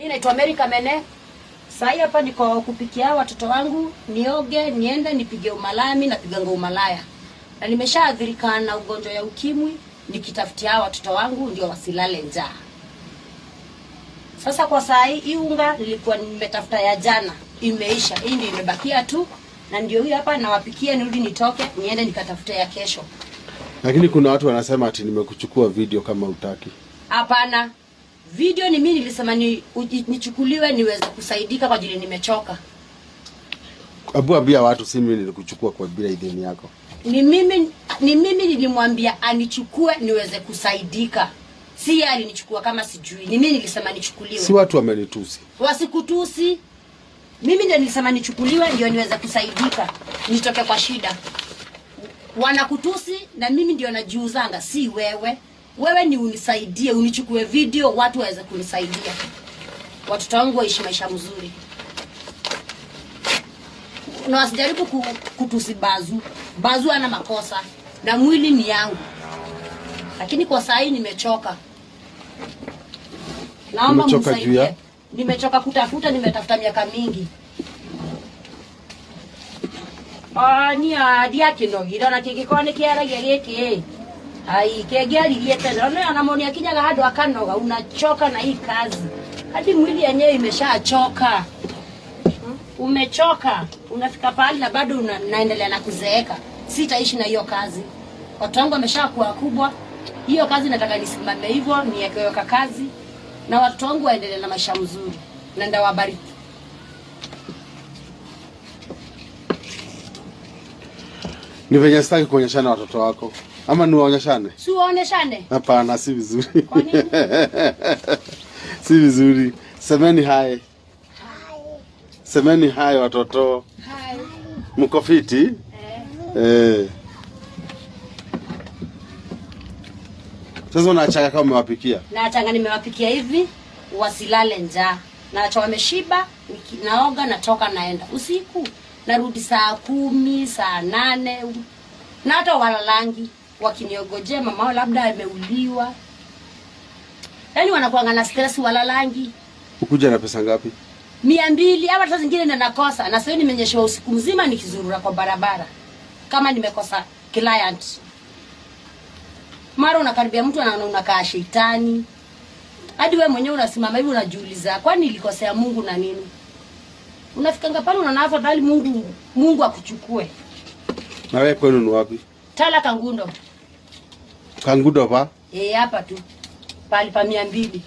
Naitwa Mary Kamene. Sasa hapa niko kupikia watoto wangu, nioge, niende nipige umalaya, mimi napiganga umalaya. Na nimeshaathirika na ugonjwa ya ukimwi, nikitafutia watoto wangu ndio wasilale njaa. Sasa kwa saa hii unga nilikuwa nimetafuta ya jana imeisha, hii ndio imebakia tu, na ndio hii hapa nawapikia, nirudi nitoke niende nikatafute ya kesho. Lakini kuna watu wanasema ati nimekuchukua video kama utaki. Hapana, video ni mimi nilisema nichukuliwe niweze kusaidika kwa ajili nimechoka. Abu ambia watu si mimi nilikuchukua kwa bila idhini yako. Ni mimi nilimwambia anichukue niweze kusaidika. Si yeye alinichukua kama sijui. Ni mimi nilisema nichukuliwe. Si watu wamenitusi. Wasikutusi. Mimi ndio nilisema nichukuliwe ndio niweze kusaidika, nitoke kwa shida. Wanakutusi na mimi ndio najiuzanga, si wewe. Wewe ni unisaidie, unichukue video, watu waweze kunisaidia, watoto wangu waishi maisha mzuri, na wasijaribu kutusi Bazu. Bazu ana makosa na mwili ni yangu, lakini kwa saa hii nimechoka. Naomba mnisaidie. Nimechoka kutafuta, nimetafuta miaka mingi. Ni ndiakĩnogire ona kĩngĩkorwo nĩ kĩaragia gĩkĩ ai kĩngĩaririe tene ona ona moni akinyaga handũ akanoga, unachoka na hii kazi hadi mwili yenyewe imeshachoka. Umechoka, unafika pahali na bado naendelea na kuzeeka. Sitaishi na hiyo kazi, watu wangu wameshakuwa kubwa. Hiyo kazi nataka nisimame hivyo, niekeweka kazi na watoto wangu waendelee na maisha mzuri, na ndawabariki. Ni venye sitaki kuonyeshana watoto wako. Ama niwaonyeshane? Si waonyeshane? Hapana, si vizuri. Kwa nini? Si vizuri. Semeni hai. Semeni hai watoto. Hai. Mko fiti? Eh. Eh. Sasa unachanga kama umewapikia? Naachanga nimewapikia hivi wasilale njaa. Naacha wameshiba, naoga natoka naenda. Usiku narudi saa 10, saa 8. Na hata walalangi wakiniogojea mama wao labda ameuliwa. Yaani wanakuanga na stress walalangi. Ukuja na pesa ngapi? 200 ama hata zingine na nakosa. Na sasa nimenyeshewa usiku mzima nikizurura kwa barabara. Kama nimekosa client. Mara unakaribia mtu anaona unakaa shetani. Hadi wewe mwenyewe unasimama hivi unajiuliza, kwani nilikosea Mungu na nini? Unafikanga pale unaona afadhali Mungu akuchukue. Na wewe kwenu ni wapi? Tala Kangundo. Kangundo pa? Hapa tu. Pali pa 200.